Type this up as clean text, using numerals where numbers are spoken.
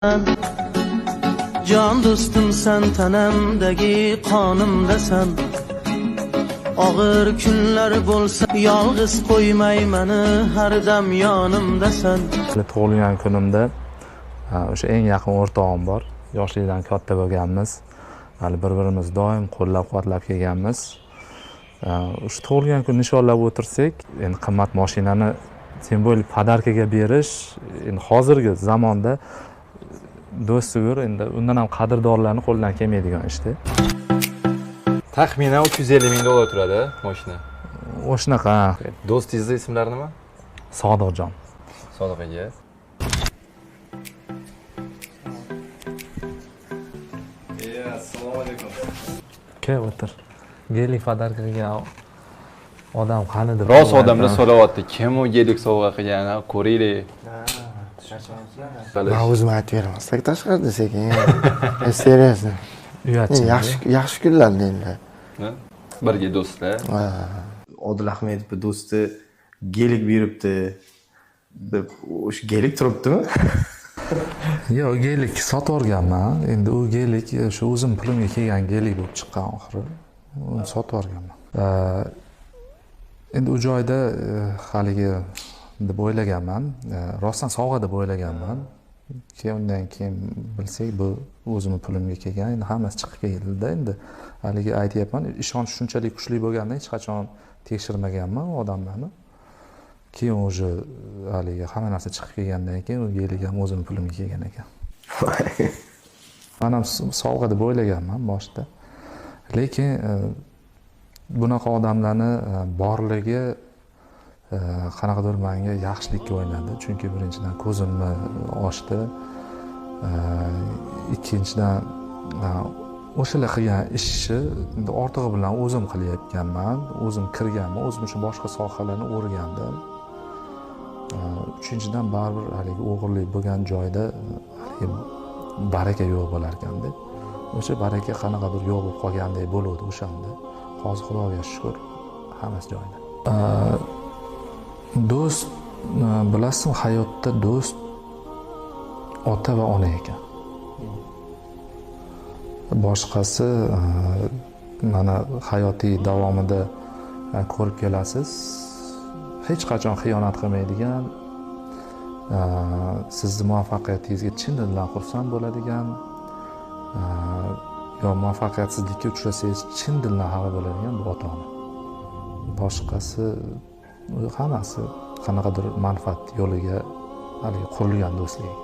Jon do'stimsan, tanamdagi qonimdasan. Og'ir kunlar bo'lsa yolg'iz qo'ymay mani, har dam yonimdasan. Tug'ilgan kunimda o'sha eng yaqin o'rtog'im bor. Yoshlikdan katta bo'lganmiz. Hali bir-birimizni doim qo'llab-quvvatlab kelganmiz. O'sha tug'ilgan kun nishonlab o'tirsak, endi qimmat mashinani simbolik podarkaga berish endi hozirgi zamonda do'st-yor endi undan ham qadrdonlarni qo'lidan kelmaydigan ishda. Taxminan 350 ming dollar turadi mashina. O'shanaqa. Do'stingizni ismlari nima? Sodiqjon. Sodiq aka. Assalomu alaykum. Kel o'tir. Gelik podarka qilgan odam qani deb. Rost odamlar so'rayapti, kim u gelik sovg'a qilgan, ko'ringlar. Men o'zim aytib beraman. Tashqarida sekin. Seriously. Uyatchi. Yaxshi yaxshi kunlarda endi. Birga do'stlar. Odil Ahmedov do'sti gelik beribdi deb, o'sha gelik turibdimi? Yo'q, gelik sotib olganman. Endi u gelik o'sha o'zim pulimga kelgan gelik bo'lib chiqqan oxiri. Uni sotib olganman. Endi u joyda haligi deb o'ylaganman, rostdan sovg'a deb o'ylaganman. Keyin undan keyin bilsak, bu o'zimni pulimga kelgan, endi hammasi chiqib keldi-da. Endi haligi aytyapman, ishonch shunchalik kuchli bo'lganda hech qachon tekshirmaganman u odamlarni. Keyin уже haligi hamma narsa chiqib kelgandan keyin u gelik ham o'zimni pulimga kelgan ekan. Men ham sovg'a deb o'ylaganman boshida. Lekin bunaqa odamlarni borligi qanaqadir menga yaxshilikka o'ynadi. Chunki birinchidan ko'zimni ochdi. Ikkinchidan o'shalar qilgan ishni endi ortig'i bilan o'zim qilayotganman, o'zim kirganman, o'zim uchun boshqa sohalarni o'rgandim. Uchinchidan baribir haligi o'g'irlik bo'lgan joyda haligi baraka yo'q bo'lar ekanda. O'sha baraka qanaqadir yo'q bo'lib qolgandek bo'luvdi o'shanda. Hozir Xudoga shukr, hammasi joyida. Do'st, bilasizmi, hayotda do'st ota va ona ekan. Boshqasi mana hayotiy davomida ko'rib kelasiz, hech qachon xiyonat qilmaydigan, sizni muvaffaqiyatingizga chin dildan xursand bo'ladigan, yo muvaffaqiyatsizlikka uchrasangiz chin dildan xafa bo'ladigan bu ota-ona. Boshqasi hammasi qanaqadir manfaat yo'liga haligi qurilgan do'stlik.